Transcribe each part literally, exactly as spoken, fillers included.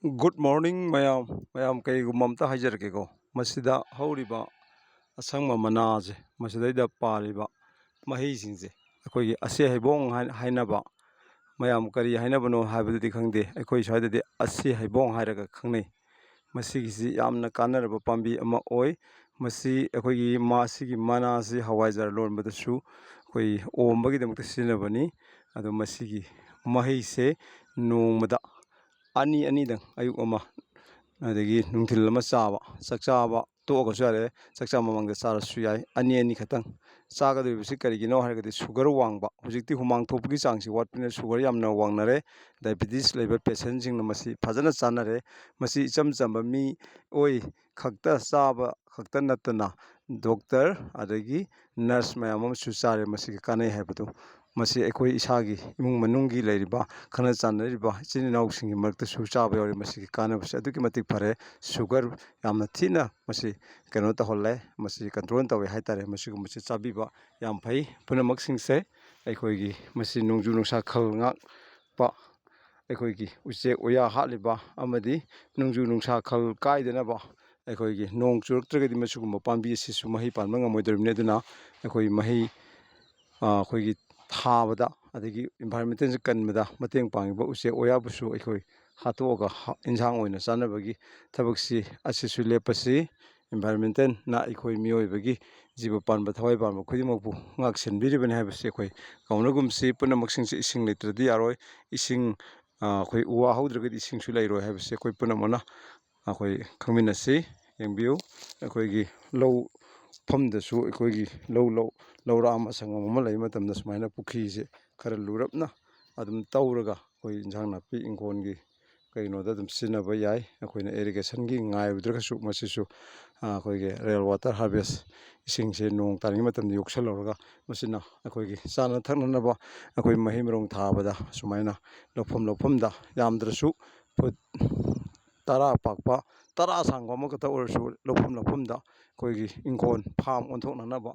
Good morning ꯃꯌꯥꯝ꯫ ꯃꯌꯥꯝ, ꯀꯩꯒꯨꯝꯕ ꯑꯝꯇ ꯍꯥꯏꯖꯔꯛꯀꯦꯀꯣ꯫ ꯃꯁꯤꯗ ꯍꯧꯔꯤꯕ ꯑꯁꯪꯕ ꯃꯅꯥꯁꯦ, ꯃꯁꯤꯗꯩꯗ ꯄꯥꯜꯂꯤꯕ ꯃꯍꯩꯁꯤꯡꯁꯦ ꯑꯩꯈꯣꯏꯒꯤ ꯑꯁꯦ ꯍꯩꯕꯣꯡ ꯍꯥꯏ-, ꯍꯥꯏꯅꯕ, ꯃꯌꯥꯝ ꯀꯔꯤ ꯍꯥꯏꯅꯕꯅꯣ ꯍꯥꯏꯕꯗꯨꯗꯤ ꯈꯪꯗꯦ, ꯑꯩꯈꯣꯏ ꯁ꯭ꯋꯥꯏꯗꯗꯤ ꯑꯁꯦ ꯍꯩꯕꯣꯡ ꯍꯥꯏꯔꯒ ꯈꯪꯅꯩ꯫ ꯃꯁꯤꯒꯤꯁꯤ ꯌꯥꯝꯅ ꯀꯥꯟꯅꯔꯕ ꯄꯥꯝꯕꯤ ꯑꯃ ꯑꯣꯏ꯫ ꯃꯁꯤ ꯑꯩꯈꯣꯏꯒꯤ, ꯃꯁꯤꯒꯤ ꯃꯅꯥꯁꯤ ꯍꯋꯥꯏꯖꯥꯔ ꯂꯣꯟꯕꯗꯁꯨ ꯑꯩꯈꯣꯏ ꯑꯣꯝꯕꯒꯤꯗꯃꯛꯇ ꯁꯤꯖꯤꯟꯅꯕꯅꯤ꯫ ꯑꯗꯣ ꯃꯁꯤꯒꯤ ꯃꯍꯩꯁꯦ ꯅꯣꯡꯃꯗ ꯑꯅꯤ ꯑꯅꯤꯗꯪ, ꯑꯌꯨꯛ ꯑꯃ ꯑꯗꯒꯤ ꯅꯨꯡꯊꯤꯜ ꯑꯃ ꯆꯥꯕ, ꯆꯥꯛ ꯆꯥꯕ ꯇꯣꯛꯑꯒꯁꯨ ꯌꯥꯔꯦ, ꯆꯥꯛ ꯆꯥ ꯃꯃꯥꯡꯗ ꯆꯥꯔꯁꯨ ꯌꯥꯏ, ꯑꯅꯤ ꯑꯅꯤ ꯈꯛꯇꯪ꯫ ꯆꯥꯒꯗꯧꯔꯤꯕꯁꯤ ꯀꯔꯤꯒꯤꯅꯣ ꯍꯥꯏꯔꯒꯗꯤ, ꯁꯨꯒꯔ ꯋꯥꯡꯕ, ꯍꯧꯖꯤꯛꯇꯤ ꯍꯨꯃꯥꯡ ꯊꯣꯛꯄꯒꯤ ꯆꯥꯡꯁꯤ ꯋꯥꯠꯄꯅꯤꯅ ꯁꯨꯒꯔ ꯌꯥꯝꯅ ꯋꯥꯡꯅꯔꯦ꯫ ꯗꯥꯏꯕꯤꯇꯤꯁ ꯂꯩꯕ ꯄꯦꯁꯦꯟꯁꯤꯡꯅ ꯃꯁꯤ ꯐꯖꯅ ꯆꯥꯅꯔꯦ꯫ ꯃꯁꯤ ꯏꯆꯝ ꯆꯝꯕ ꯃꯤꯑꯣꯏ ꯈꯛꯇ ꯆꯥꯕ ꯈꯛꯇ ꯅꯠꯇꯅ, ꯗꯣꯛꯇꯔ ꯑꯗꯒꯤ ꯅꯔꯁ ꯃꯌꯥꯝ ꯑꯃꯁꯨ ꯆꯥꯔꯦ ꯃꯁꯤꯒꯤ ꯀꯥꯟꯅꯩ ꯍꯥꯏꯕꯗꯨ꯫ ꯃꯁꯤ ꯑꯩꯈꯣꯏ ꯏꯁꯥꯒꯤ ꯏꯃꯨꯡ ꯃꯅꯨꯡꯒꯤ ꯂꯩꯔꯤꯕ ꯈꯪꯅ ꯆꯥꯟꯅꯔꯤꯕ ꯏꯆꯤꯟ ꯏꯅꯥꯎꯁꯤꯡꯒꯤ ꯃꯔꯛꯇꯁꯨ ꯆꯥꯕ ꯌꯥꯎꯔꯦ꯫ ꯃꯁꯤꯒꯤ ꯀꯥꯟꯅꯕꯁꯦ ꯑꯗꯨꯛꯀꯤ ꯃꯇꯤꯛ ꯐꯔꯦ꯫ ꯁꯨꯒꯔ ꯌꯥꯝꯅ ꯊꯤꯅ ꯃꯁꯤ ꯀꯩꯅꯣ ꯇꯧꯍꯜꯂꯦ, ꯃꯁꯤ ꯀꯟꯇ꯭ꯔꯣꯜ ꯇꯧꯋꯦ ꯍꯥꯏꯇꯥꯔꯦ꯫ ꯃꯁꯤꯒꯨꯝꯕꯁꯤ ꯆꯥꯕꯤꯕ ꯌꯥꯝ ꯐꯩ꯫ ꯄꯨꯝꯅꯃꯛꯁꯤꯡꯁꯦ ꯑꯩꯈꯣꯏꯒꯤ ꯃꯁꯤ ꯅꯣꯡꯖꯨ ꯅꯨꯡꯁꯥ ꯈꯜ ꯉꯥꯛꯄ, ꯑꯩꯈꯣꯏꯒꯤ ꯎꯆꯦꯛ ꯎꯌꯥ ꯍꯥꯠꯂꯤꯕ ꯑꯃꯗꯤ ꯅꯣꯡꯖꯨ ꯅꯨꯡꯁꯥ ꯈꯜ ꯀꯥꯏꯗꯅꯕ, ꯑꯩꯈꯣꯏꯒꯤ ꯅꯣꯡ ꯆꯨꯔꯛꯇ꯭ꯔꯒꯗꯤ ꯃꯁꯤꯒꯨꯝꯕ ꯄꯥꯝꯕꯤ ꯑꯁꯤꯁꯨ ꯃꯍꯩ ꯄꯥꯟꯕ ꯉꯝꯃꯣꯏꯗꯧꯔꯤꯕꯅꯤ꯫ ꯑꯗꯨꯅ ꯑꯩꯈꯣꯏ ꯃꯍꯩ, ꯑ, ꯑꯩꯈꯣꯏꯒꯤ ꯊꯥꯕꯗ ꯑꯗꯒꯤ ꯏꯟꯚꯥꯏꯔꯣꯟꯃꯦꯟꯇꯦꯜꯁꯦ ꯀꯟꯕꯗ ꯃꯇꯦꯡ ꯄꯥꯡꯉꯤꯕ ꯎꯆꯦꯛ ꯋꯥꯌꯥꯕꯨꯁꯨ ꯑꯩꯈꯣꯏ ꯍꯥꯠꯇꯣꯛꯑꯒ ꯍ-, ꯏꯟꯁꯥꯡ ꯑꯣꯏꯅ ꯆꯥꯅꯕꯒꯤ ꯊꯕꯛꯁꯤ ꯑꯁꯤꯁꯨ ꯂꯦꯞꯄꯁꯤ꯫ ꯏꯟꯚꯥꯏꯔꯣꯟꯃꯦꯟꯇꯦꯜꯅ ꯑꯩꯈꯣꯏ ꯃꯤꯑꯣꯏꯕꯒꯤ ꯖꯤꯕ ꯄꯥꯟꯕ, ꯊꯋꯥꯏ ꯄꯥꯟꯕ ꯈꯨꯗꯤꯡꯃꯛꯄꯨ ꯉꯥꯛ-ꯁꯦꯟꯕꯤꯔꯤꯕꯅꯤ ꯍꯥꯏꯕꯁꯤ ꯑꯩꯈꯣꯏ ꯀꯥꯎꯅꯒꯨꯝꯁꯤ꯫ ꯄꯨꯝꯅꯃꯛꯁꯤꯡꯁꯤ ꯏꯁꯤꯡ ꯂꯩꯇ꯭ꯔꯗꯤ ꯌꯥꯔꯣꯏ꯫ ꯏꯁꯤꯡ, ꯑ, ꯑꯩꯈꯣꯏ ꯎ ꯋꯥ ꯍꯧꯗ꯭ꯔꯒꯗꯤ ꯏꯁꯤꯡꯁꯨ ꯂꯩꯔꯣꯏ ꯍꯥꯏꯕꯁꯤ ꯑꯩꯈꯣꯏ ꯄꯨꯝꯅꯃꯛꯅ ꯑꯩꯈꯣꯏ ꯈꯪꯃꯤꯟꯅꯁꯤ꯫ ꯌꯦꯡꯕꯤꯌꯨ, ꯑꯩꯈꯣꯏꯒꯤ ꯂꯧ ꯐꯝꯗꯁꯨ, ꯑꯩꯈꯣꯏꯒꯤ ꯂꯧ, ꯂꯧ, ꯂꯧꯔꯥꯛ ꯑꯃ, ꯁꯪꯒꯝ ꯑꯃ ꯂꯩꯕ ꯃꯇꯝꯗ ꯁꯨꯃꯥꯏꯅ ꯄꯨꯈ꯭ꯔꯤꯁꯦ ꯈꯔ ꯂꯨꯔꯞꯅ ꯑꯗꯨꯝ ꯇꯧꯔꯒ ꯑꯩꯈꯣꯏ ꯏꯟꯁꯥꯡ ꯅꯥꯄꯤ ꯏꯪꯈꯣꯜꯒꯤ ꯀꯩꯅꯣꯗ ꯑꯗꯨꯝ ꯁꯤꯖꯤꯟꯅꯕ ꯌꯥꯏ꯫ ꯑꯩꯈꯣꯏꯅ ꯏꯔꯤꯒꯦꯁꯟꯒꯤ ꯉꯥꯏꯔꯨꯗ꯭ꯔꯒꯁꯨ ꯃꯁꯤꯁꯨ, ꯑ, ꯑꯩꯈꯣꯏꯒꯤ ꯔꯦꯟ ꯋꯥꯇꯔ ꯍꯥꯔꯚꯦꯁ, ꯏꯁꯤꯡꯁꯦ ꯅꯣꯡ ꯇꯥꯔꯤꯉꯩ ꯃꯇꯝꯗ ꯌꯣꯛꯁꯜꯍꯧꯔꯒ ꯃꯁꯤꯅ ꯑꯩꯈꯣꯏꯒꯤ ꯆꯥꯅ ꯊꯛꯅꯅꯕ ꯑꯩꯈꯣꯏ ꯃꯍꯩ ꯃꯔꯣꯡ ꯊꯥꯕꯗ ꯁꯨꯃꯥꯏꯅ ꯂꯧꯐꯝ ꯂꯧꯐꯝꯗ ꯌꯥꯝꯗ꯭ꯔꯁꯨ ꯐꯨꯠ ꯇꯔꯥ ꯄꯥꯛꯄ, ꯇꯔꯥ ꯁꯥꯡꯕ ꯑꯃꯈꯛꯇ ꯑꯣꯏꯔꯁꯨ ꯂꯧꯐꯝ ꯂꯧꯐꯝꯗ ꯑꯩꯈꯣꯏꯒꯤ ꯏꯪꯈꯣꯜ ꯐꯥꯔꯝ ꯑꯣꯟꯊꯣꯛꯅꯅꯕ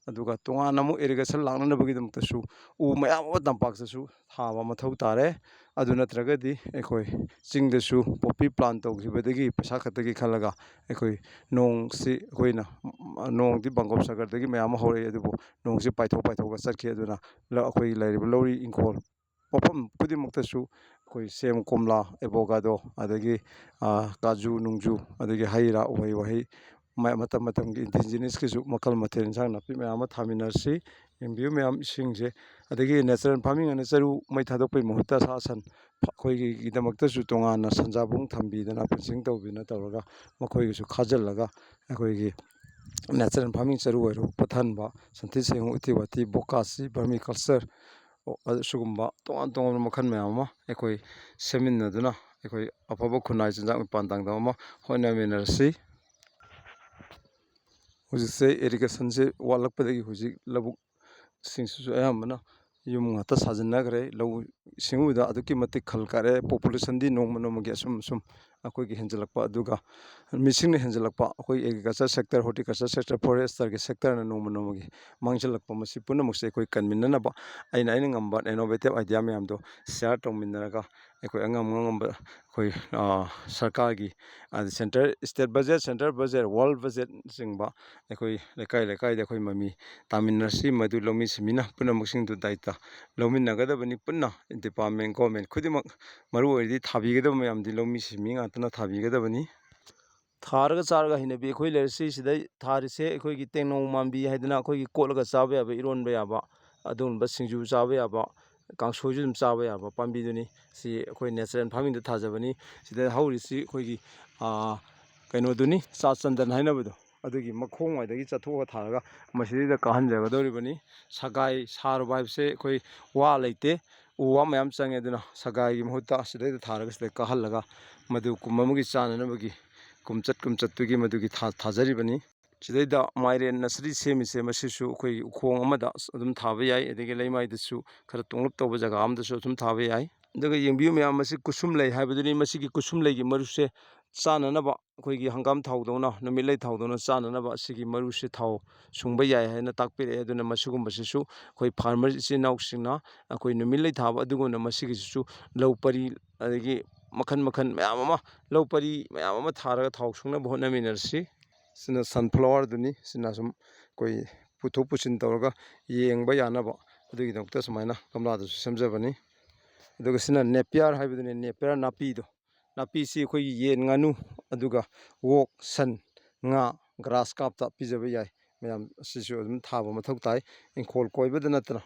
ꯑꯗꯨꯒ ꯇꯣꯉꯥꯟꯅ ꯑꯃꯨꯛ ꯏꯔꯤꯒꯦꯁꯟ ꯂꯥꯛꯅꯅꯕꯒꯤꯗꯃꯛꯇꯁꯨ ꯎ ꯃꯌꯥꯝ ꯑꯃ ꯇꯝꯄꯥꯛꯇꯁꯨ ꯊꯥꯕ ꯃꯊꯧ ꯇꯥꯔꯦ꯫ ꯑꯗꯨ ꯅꯠꯇ꯭ꯔꯒꯗꯤ ꯑꯩꯈꯣꯏ ꯆꯤꯡꯗꯁꯨ ꯄꯣꯄꯤ ꯄ꯭ꯂꯥꯟ ꯇꯧꯈꯤꯕꯗꯒꯤ ꯄꯩꯁꯥ ꯈꯛꯇꯒꯤ ꯈꯜꯂꯒ ꯑꯩꯈꯣꯏ ꯅꯣꯡꯁꯤ ꯑꯩꯈꯣꯏꯅ, ꯅꯣꯡꯗꯤ ꯕꯪꯒꯣꯞ ꯁꯥꯒꯔꯗꯒꯤ ꯃꯌꯥꯝ ꯑꯃ ꯍꯧꯔꯛꯏ, ꯑꯗꯨꯕꯨ ꯅꯣꯡꯁꯤ ꯄꯥꯏꯊꯣꯛ ꯄꯥꯏꯊꯣꯛꯑꯒ ꯆꯠꯈꯤ꯫ ꯑꯗꯨꯅ ꯂ-, ꯑꯩꯈꯣꯏꯒꯤ ꯂꯩꯔꯤꯕ ꯂꯧꯔꯤ ꯏꯪꯈꯣꯜ ꯃꯐꯝ ꯈꯨꯗꯤꯡꯃꯛꯇꯁꯨ ꯑꯩꯈꯣꯏ ꯁꯦꯝ, ꯀꯣꯝꯂꯥ, ꯑꯦꯕꯣꯀꯥꯗꯣ, ꯑꯗꯒꯤ, ꯑꯥ, ꯀꯥꯖꯨ ꯅꯨꯡꯖꯨ, ꯑꯗꯒꯤ ꯍꯩ ꯔꯥ, ꯎꯍꯩ ꯋꯥꯍꯩ, ꯃ-, ꯃꯇꯝ ꯃꯇꯝꯒꯤ ꯏꯟꯗꯤꯖꯤꯅꯁꯀꯤꯁꯨ ꯃꯈꯜ ꯃꯊꯦꯜ, ꯏꯟꯁꯥꯡ ꯅꯥꯄꯤ ꯃꯌꯥꯝ ꯑꯃ ꯊꯥꯃꯤꯟꯅꯔꯁꯤ꯫ ꯌꯦꯡꯕꯤꯌꯨ ꯃꯌꯥꯝ, ꯏꯁꯤꯡꯁꯦ, ꯑꯗꯒꯤ natural farming ꯑꯅ ꯆꯔꯨ ꯃꯩ ꯊꯥꯗꯣꯛꯄꯒꯤ ꯃꯍꯨꯠꯇ ꯁꯥ ꯁꯟ ꯐ-, ꯑꯩꯈꯣꯏꯒꯤꯗꯃꯛꯇꯁꯨ ꯇꯣꯉꯥꯟꯅ ꯁꯟꯖꯥꯕꯨꯡ ꯊꯝꯕꯤꯗꯅ, fencing ꯇꯧꯕꯤꯗꯅ ꯇꯧꯔꯒ ꯃꯈꯣꯏꯒꯤꯁꯨ ꯈꯥꯖꯤꯜꯂꯒ ꯑꯩꯈꯣꯏꯒꯤ natural farming ꯆꯔꯨ ꯑꯣꯏꯔꯣ, ꯄꯠꯊꯟꯕ, ꯁꯟꯊꯤ ꯁꯩꯌꯨꯡ, ꯎꯇꯤ ꯋꯥꯇꯤ, ꯕꯣꯀꯥꯁꯤ, vermiculture, ꯑꯣ, ꯑ-, ꯁꯤꯒꯨꯝꯕ ꯇꯣꯉꯥꯟ ꯇꯣꯉꯥꯟꯕ ꯃꯈꯜ ꯃꯌꯥꯝ ꯑꯃ ꯑꯩꯈꯣꯏ ꯁꯦꯝꯃꯤꯟꯅꯗꯨꯅ ꯑꯩꯈꯣꯏ ꯑꯐꯕ ꯈꯨꯟꯅꯥꯏ ꯆꯤꯟꯖꯥꯛ ꯃꯤꯄꯥꯟ ꯇꯥꯡꯗꯕ ꯑꯃ ꯍꯣꯠꯅꯃꯤꯟꯅꯔꯁꯤ꯫ ꯍꯧꯖꯤꯛꯁꯦ ꯏꯔꯤꯒꯦꯁꯟꯁꯦ ꯋꯥꯠꯂꯛꯄꯗꯒꯤ ꯍꯧꯖꯤꯛ ꯂꯧꯕꯨꯛꯁꯤꯡꯁꯤꯁꯨ ꯑꯌꯥꯝꯕꯅ ꯌꯨꯝ ꯉꯥꯛꯇ ꯁꯥꯖꯤꯟꯅꯈ꯭ꯔꯦ꯫ ꯂꯧꯎ ꯁꯤꯡꯎꯗ ꯑꯗꯨꯛꯀꯤ ꯃꯇꯤꯛ ꯈꯜ ꯀꯥꯔꯦ꯫ Population ꯗꯤ ꯅꯣꯡꯃ ꯅꯣꯡꯃꯒꯤ ꯑꯁꯨꯝ ꯑꯁꯨꯝ ꯑꯩꯈꯣꯏꯒꯤ ꯍꯦꯟꯖꯜꯂꯛꯄ, ꯑꯗꯨꯒ ꯃꯤꯁꯤꯡꯅ ꯍꯦꯟꯖꯜꯂꯛꯄ, ꯑꯩꯈꯣꯏ agriculture sector, horticulture sector, forest ꯀꯤ sector ꯅ ꯅꯣꯡꯃ ꯅꯣꯡꯃꯒꯤ ꯃꯥꯡꯁꯤꯜꯂꯛꯄ, ꯃꯁꯤ ꯄꯨꯝꯅꯃꯛꯁꯦ ꯑꯩꯈꯣꯏ ꯀꯟꯃꯤꯟꯅꯅꯕ ꯑꯩꯅ, ꯑꯩꯅ ꯉꯝꯕ innovative idea ꯃꯌꯥꯝꯗꯣ share ꯇꯧꯃꯤꯟꯅꯔꯒ ꯑꯩꯈꯣꯏ ꯑꯉꯝ ꯑꯉꯝꯕ ꯑꯩꯈꯣꯏ, ꯑ, ꯁꯔꯀꯥꯔꯒꯤ, ꯑꯗ centre, state budget, central budget, world budget ꯅꯆꯤꯡꯕ ꯑꯩꯈꯣꯏ ꯂꯩꯀꯥꯏ ꯂꯩꯀꯥꯏꯗ ꯑꯩꯈꯣꯏ ꯃꯃꯤ ꯇꯥꯃꯤꯟꯅꯁꯤ꯫ ꯃꯗꯨ ꯂꯧꯃꯤ ꯁꯤꯟꯃꯤꯅ ꯄꯨꯝꯅꯃꯛꯁꯤꯡꯗꯨ ꯗꯥꯏꯇ ꯂꯧꯃꯤꯟꯅꯒꯗꯕꯅꯤ꯫ ꯄꯨꯟꯅ department, government ꯈꯨꯗꯤꯡꯃꯛ ꯃꯔꯨ ꯑꯣꯏꯔꯤꯗꯤ ꯊꯥꯕꯤꯒꯗꯕ ꯃꯌꯥꯝꯗꯤ ꯂꯧꯃꯤ ꯁꯤꯟꯃꯤ ꯉꯥꯛꯇꯅ ꯊꯥꯕꯤꯒꯗꯕꯅꯤ꯫ ꯊꯥꯔꯒ ꯆꯥꯔꯒ ꯍꯩꯅꯕꯤ ꯑꯩꯈꯣꯏ ꯂꯩꯔꯁꯤ꯫ ꯁꯤꯗ ꯊꯥꯔꯤꯁꯦ ꯑꯩꯈꯣꯏꯒꯤ ꯇꯦꯡꯅꯧ ꯃꯥꯟꯕꯤ ꯍꯥꯏꯗꯅ ꯑꯩꯈꯣꯏꯒꯤ ꯀꯣꯠꯂꯒ ꯆꯥꯕ ꯌꯥꯕ, ꯏꯔꯣꯟꯕ ꯌꯥꯕ, ꯑꯗꯨꯒꯨꯝꯕ ꯁꯤꯡꯖꯨ ꯆꯥꯕ ꯌꯥꯕ, ꯀꯥꯡꯁꯣꯏꯁꯨ ꯑꯗꯨꯝ ꯆꯥꯕ ꯌꯥꯕ ꯄꯥꯝꯕꯤꯗꯨꯅꯤ꯫ ꯁꯤ ꯑꯩꯈꯣꯏ natural farming ꯗ ꯊꯥꯖꯕꯅꯤ꯫ ꯁꯤꯗ ꯍꯧꯔꯤꯁꯤ ꯑꯩꯈꯣꯏꯒꯤ, ꯑꯥ, ꯀꯩꯅꯣꯗꯨꯅꯤ, ꯆꯥ ꯆꯟꯗꯟ ꯍꯥꯏꯅꯕꯗꯣ, ꯑꯗꯨꯒꯤ ꯃꯈꯣꯡ ꯋꯥꯏꯗꯒꯤ ꯆꯠꯊꯣꯛꯑꯒ ꯊꯥꯔꯒ ꯃꯁꯤꯗꯩꯗ ꯀꯥꯍꯟꯖꯒꯗꯧꯔꯤꯕꯅꯤ꯫ ꯁꯒꯥꯏ ꯁꯥꯔꯨꯕ ꯍꯥꯏꯕꯁꯦ ꯑꯩꯈꯣꯏ ꯋꯥ ꯂꯩꯇꯦ, ꯎ ꯋꯥ ꯃꯌꯥꯝ ꯆꯪꯉꯦ꯫ ꯑꯗꯨꯅ ꯁꯒꯥꯏꯒꯤ ꯃꯍꯨꯠꯇ ꯁꯤꯗꯩꯗ ꯊꯥꯔꯒ ꯁꯤꯗ ꯀꯥꯍꯜꯂꯒ ꯃꯗꯨ ꯀꯨꯝ ꯑꯃꯒꯤ ꯆꯥꯅꯅꯕꯒꯤ ꯀꯨꯝꯆꯠ ꯀꯨꯝꯆꯠꯇꯨꯒꯤ ꯃꯗꯨꯒꯤ ꯊꯥ-, ꯊꯥꯖꯔꯤꯕꯅꯤ꯫ ꯁꯤꯗꯩꯗ ꯃꯥꯏꯔꯦꯟ nursery ꯁꯦꯝꯃꯤꯁꯦ, ꯃꯁꯤꯁꯨ ꯑꯩꯈꯣꯏꯒꯤ ꯎꯈꯣꯡ ꯑꯃꯗ ꯑꯗꯨꯝ ꯊꯥꯕ ꯌꯥꯏ, ꯑꯗꯒꯤ ꯂꯩꯃꯥꯏꯗꯁꯨ ꯈꯔ ꯇꯣꯡꯂꯞ ꯇꯧꯕ ꯖꯒꯥ ꯑꯃꯗꯁꯨ ꯑꯗꯨꯝ ꯊꯥꯕ ꯌꯥꯏ꯫ ꯑꯗꯨꯒ ꯌꯦꯡꯕꯤꯌꯨ ꯃꯌꯥꯝ, ꯃꯁꯤ ꯀꯨꯁꯨꯝ ꯂꯩ ꯍꯥꯏꯕꯗꯨꯅꯤ꯫ ꯃꯁꯤꯒꯤ ꯀꯨꯁꯨꯝ ꯂꯩꯒꯤ ꯃꯔꯨꯁꯦ ꯆꯥꯅꯅꯕ, ꯑꯩꯈꯣꯏꯒꯤ ꯍꯪꯒꯥꯝ ꯊꯥꯎꯗꯧꯅ, ꯅꯨꯃꯤꯠꯂꯩ ꯊꯥꯎꯗꯧꯅ ꯆꯥꯅꯅꯕ ꯑꯁꯤꯒꯤ ꯃꯔꯨꯁꯦ ꯊꯥꯎ ꯁꯨꯡꯕ ꯌꯥꯏ ꯍꯥꯏꯅ ꯇꯥꯛꯄꯤꯔꯛꯑꯦ꯫ ꯑꯗꯨꯅ ꯃꯁꯤꯒꯨꯝꯕꯁꯤꯁꯨ ꯑꯩꯈꯣꯏ farmer ꯏꯆꯤꯟ ꯏꯅꯥꯎꯁꯤꯡꯅ ꯑꯩꯈꯣꯏ ꯅꯨꯃꯤꯠꯂꯩ ꯊꯥꯕ ꯑꯗꯨꯒꯨꯝꯅ ꯃꯁꯤꯒꯤꯁꯤꯁꯨ ꯂꯧ ꯄꯔꯤ, ꯑꯗꯒꯤ ꯃꯈꯜ ꯃꯈꯜ ꯃꯌꯥꯝ ꯑꯃ, ꯂꯧ ꯄꯔꯤ ꯃꯌꯥꯝ ꯑꯃ ꯊꯥꯔꯒ ꯊꯥꯎ ꯁꯨꯡꯅꯕ ꯍꯣꯠꯅꯃꯤꯟꯅꯔꯁꯤ꯫ ꯁꯤꯅ sunflower ꯗꯨꯅꯤ꯫ ꯁꯤꯅ ꯁꯨꯝ ꯑꯩꯈꯣꯏ ꯄꯨꯊꯣꯛ ꯄꯨꯁꯤꯟ ꯇꯧꯔꯒ ꯌꯦꯡꯕ ꯌꯥꯅꯕ ꯑꯗꯨꯒꯤꯗꯃꯛꯇ ꯁꯨꯃꯥꯏꯅ ꯒꯝꯂꯥꯗꯁꯨ ꯁꯦꯝꯖꯕꯅꯤ꯫ ꯑꯗꯨꯒ ꯁꯤꯅ napier ꯍꯥꯏꯕꯗꯨꯅꯤ, napier ꯅꯥꯄꯤꯗꯣ꯫ ꯅꯥꯄꯤꯁꯤ ꯑꯩꯈꯣꯏꯒꯤ ꯌꯦꯟ, ꯉꯥꯅꯨ, ꯑꯗꯨꯒ ꯑꯣꯛ, ꯁꯟ, ꯉꯥ, grass carp ꯇ ꯄꯤꯖꯕ ꯌꯥꯏ꯫ ꯃꯌꯥꯝ ꯑꯁꯤꯁꯨ ꯑꯗꯨꯝ ꯊꯥꯕ ꯃꯊꯧ ꯇꯥꯏ, ꯏꯪꯈꯣꯜ ꯀꯣꯏꯕꯗ ꯅꯠꯇꯅ꯫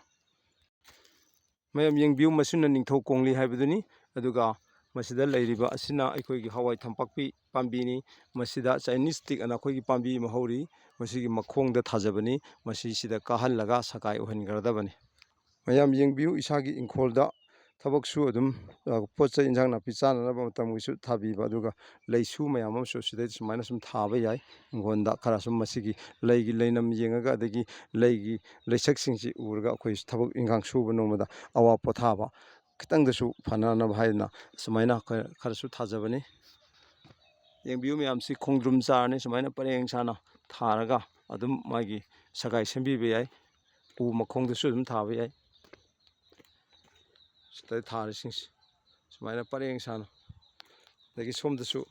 ꯃꯌꯥꯝ ꯌꯦꯡꯕꯤꯌꯨ, ꯃꯁꯤꯅ ꯅꯤꯡꯊꯧ ꯀꯣꯡꯂꯤ ꯍꯥꯏꯕꯗꯨꯅꯤ꯫ ꯑꯗꯨꯒ ꯃꯁꯤꯗ ꯂꯩꯔꯤꯕ ꯑꯁꯤꯅ ꯑꯩꯈꯣꯏꯒꯤ ꯍꯋꯥꯏ ꯊꯝꯄꯥꯛꯄꯤ ꯄꯥꯝꯕꯤꯅꯤ꯫ ꯃꯁꯤꯗ Chinese stick ꯑꯅ ꯑꯩꯈꯣꯏꯒꯤ ꯄꯥꯝꯕꯤ ꯑꯃ ꯍꯧꯔꯤ꯫ ꯃꯁꯤꯒꯤ ꯃꯈꯣꯡꯗ ꯊꯥꯖꯕꯅꯤ꯫ ꯃꯁꯤꯁꯤꯗ ꯀꯥꯍꯜꯂꯒ ꯁꯒꯥꯏ ꯑꯣꯏꯍꯟꯒꯗꯕꯅꯤ꯫ ꯃꯌꯥꯝ ꯌꯦꯡꯕꯤꯌꯨ, ꯏꯁꯥꯒꯤ ꯏꯪꯈꯣꯜꯗ ꯊꯕꯛꯁꯨ ꯑꯗꯨꯝ, ꯑ, ꯄꯣꯠ ꯆꯩ ꯏꯟꯖꯥꯡ ꯅꯥꯄꯤ ꯆꯥꯅꯅꯕ ꯃꯇꯝꯒꯤꯁꯨ ꯊꯥꯕꯤꯕ, ꯑꯗꯨꯒ ꯂꯩꯁꯨ ꯃꯌꯥꯝ ꯑꯃꯁꯨ ꯁꯤꯗꯩꯗ ꯁꯨꯃꯥꯏꯅ ꯁꯨꯝ ꯊꯥꯕ ꯌꯥꯏ꯫ ꯏꯪꯈꯣꯜꯗ ꯈꯔ ꯁꯨꯝ ꯃꯁꯤꯒꯤ ꯂꯩꯒꯤ ꯂꯩꯅꯝ ꯌꯦꯡꯉꯒ, ꯑꯗꯒꯤ ꯂꯩꯒꯤ ꯂꯩꯁꯛꯁꯤꯡꯁꯤ ꯎꯔꯒ ꯑꯩꯈꯣꯏ ꯊꯕꯛ ꯏꯟꯈꯥꯡ ꯁꯨꯕ ꯅꯣꯡꯃꯗ ꯑꯋꯥ ꯄꯣꯊꯥꯕ ꯈꯤꯇꯪꯗꯁꯨ ꯐꯅꯅꯕ ꯍꯥꯏꯗꯅ ꯁꯨꯃꯥꯏꯅ ꯈꯔ, ꯈꯔꯁꯨ ꯊꯥꯖꯕꯅꯤ꯫ ꯌꯦꯡꯕꯤꯌꯨ ꯃꯌꯥꯝꯁꯤ, ꯈꯣꯡꯗ꯭ꯔꯨꯝ ꯆꯥꯔꯅꯤ, ꯁꯨꯃꯥꯏꯅ ꯄꯔꯦꯡ ꯁꯥꯅ ꯊꯥꯔꯒ ꯑꯗꯨꯝ ꯃꯥꯒꯤ ꯁꯒꯥꯏ ꯁꯦꯝꯕꯤꯕ ꯌꯥꯏ꯫ ꯎ ꯃꯈꯣꯡꯗꯁꯨ ꯑꯗꯨꯝ ꯊꯥꯕ ꯌꯥꯏ꯫ ꯁꯤꯗ ꯊꯥꯔꯤꯁꯤꯡꯁꯤ ꯁꯨꯃꯥꯏꯅ ꯄꯔꯦꯡ ꯁꯥꯅ꯫ ꯑꯗꯒꯤ ꯁꯣꯝꯗꯁꯨ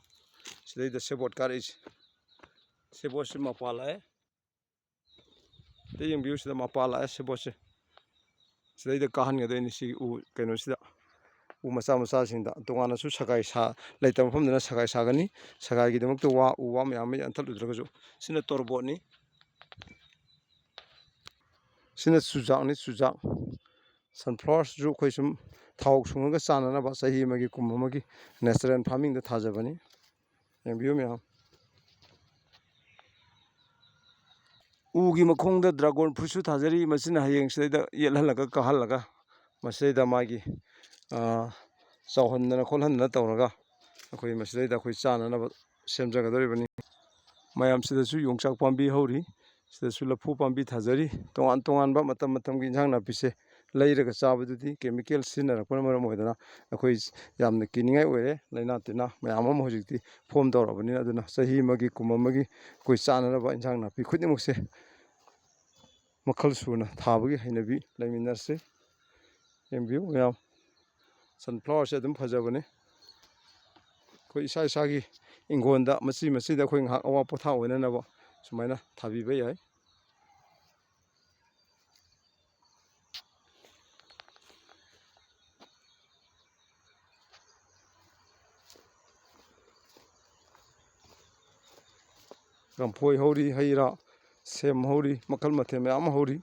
ꯁꯤꯗꯩꯗ ꯁꯦꯕꯣꯠ ꯀꯥꯔꯛꯏꯁꯦ꯫ ꯁꯦꯕꯣꯠꯁꯤ ꯃꯄꯥ ꯂꯥꯛꯑꯦ꯫ ꯁꯤꯗ ꯌꯦꯡꯕꯤꯌꯨ, ꯁꯤꯗ ꯃꯄꯥ ꯂꯥꯛꯑꯦ ꯁꯦꯕꯣꯠꯁꯦ꯫ ꯁꯤꯗꯩꯗ ꯀꯥꯍꯟꯒꯗꯣꯏꯅꯤ ꯁꯤꯒꯤ ꯎ ꯀꯩꯅꯣꯁꯤꯗ, ꯎ ꯃꯆꯥ ꯃꯆꯥꯁꯤꯡꯗ꯫ ꯇꯣꯉꯥꯟꯅꯁꯨ ꯁꯒꯥꯏ ꯁꯥ-, ꯂꯩꯇꯕ ꯃꯐꯝꯗꯅ ꯁꯒꯥꯏ ꯁꯥꯒꯅꯤ꯫ ꯁꯒꯥꯏꯒꯤꯗꯃꯛꯇ ꯋꯥ, ꯎ ꯋꯥ ꯃꯌꯥꯝ ꯑꯃ ꯌꯥꯟꯊꯠꯂꯨꯗ꯭ꯔꯒꯁꯨ꯫ ꯁꯤꯅ ꯇꯣꯔꯕꯣꯠꯅꯤ꯫ ꯁꯤꯅ ꯆꯨꯖꯥꯛꯅꯤ, ꯆꯨꯖꯥꯛ꯫ Sunflower ꯁꯤꯁꯨ ꯑꯩꯈꯣꯏ ꯁꯨꯝ ꯊꯥꯎ ꯁꯨꯡꯉꯒ ꯆꯥꯅꯅꯕ ꯆꯍꯤ ꯑꯃꯒꯤ, ꯀꯨꯝ ꯑꯃꯒꯤ natural farming ꯗ ꯊꯥꯖꯕꯅꯤ꯫ ꯌꯦꯡꯕꯤꯌꯨ ꯃꯌꯥꯝ꯫ ꯎꯒꯤ ꯃꯈꯣꯡꯗ dragon fruit ꯁꯨ ꯊꯥꯖꯔꯤ꯫ ꯃꯁꯤꯅ ꯍꯌꯦꯡ ꯁꯤꯗꯩꯗ ꯌꯦꯠꯍꯜꯂꯒ ꯀꯥꯍꯜꯂꯒ ꯃꯁꯤꯗꯩꯗ ꯃꯥꯒꯤ, ꯑꯥ, ꯆꯥꯎꯍꯟꯗꯅ ꯈꯣꯠꯍꯟꯗꯅ ꯇꯧꯔꯒ ꯑꯩꯈꯣꯏ ꯃꯁꯤꯗꯩꯗ ꯑꯩꯈꯣꯏ ꯆꯥꯅꯅꯕ ꯁꯦꯝꯖꯒꯗꯧꯔꯤꯕꯅꯤ꯫ ꯃꯌꯥꯝ, ꯁꯤꯗꯁꯨ ꯌꯣꯡꯆꯥꯛ ꯄꯥꯝꯕꯤ ꯍꯧꯔꯤ, ꯁꯤꯗꯁꯨ ꯂꯐꯨ ꯄꯥꯝꯕꯤ ꯊꯥꯖꯔꯤ꯫ ꯇꯣꯉꯥꯟ ꯇꯣꯉꯥꯟꯕ ꯃꯇꯝ ꯃꯇꯝꯒꯤ ꯏꯟꯁꯥꯡ ꯅꯥꯄꯤꯁꯦ ꯂꯩꯔꯒ ꯆꯥꯕꯗꯨꯗꯤ chemical ꯁꯤꯖꯤꯟꯅꯔꯛꯄꯅ ꯃꯔꯝ ꯑꯣꯏꯗꯅ ꯑꯩꯈꯣꯏ ꯌꯥꯝꯅ ꯀꯤꯅꯤꯡꯉꯥꯏ ꯑꯣꯏꯔꯦ꯫ ꯂꯥꯏꯅꯥ ꯇꯤꯟꯅꯥ ꯃꯌꯥꯝ ꯑꯃ ꯍꯧꯖꯤꯛꯇꯤ form ꯇꯧꯔꯕꯅꯤꯅ, ꯑꯗꯨꯅ ꯆꯍꯤ ꯑꯃꯒꯤ, ꯀꯨꯝ ꯑꯃꯒꯤ ꯑꯩꯈꯣꯏ ꯆꯥꯅꯅꯕ ꯏꯟꯁꯥꯡ ꯅꯥꯄꯤ ꯈꯨꯗꯤꯡꯃꯛꯁꯦ ꯃꯈꯜ ꯁꯨꯅ ꯊꯥꯕꯒꯤ ꯍꯩꯅꯕꯤ ꯂꯩꯃꯤꯟꯅꯔꯁꯤ꯫ ꯌꯦꯡꯕꯤꯌꯨ ꯃꯌꯥꯝ, sunflower ꯁꯦ ꯑꯗꯨꯝ ꯐꯖꯕꯅꯤ꯫ ꯑꯩꯈꯣꯏ ꯏꯁꯥ ꯏꯁꯥꯒꯤ ꯏꯪꯈꯣꯜꯗ ꯃꯆꯤ ꯃꯆꯤꯗ ꯑꯩꯈꯣꯏ ꯉꯥꯏꯍꯥꯛ ꯑꯋꯥ ꯄꯣꯊꯥ ꯑꯣꯏꯅꯅꯕ ꯁꯨꯃꯥꯏꯅ ꯊꯥꯕꯤꯕ ꯌꯥꯏ꯫ ꯂꯐꯣꯏ ꯍꯧꯔꯤ, ꯍꯩ ꯔꯥ, ꯁꯦꯝ ꯍꯧꯔꯤ, ꯃꯈꯜ ꯃꯊꯦꯜ ꯃꯌꯥꯝ ꯑꯃ ꯍꯧꯔꯤ꯫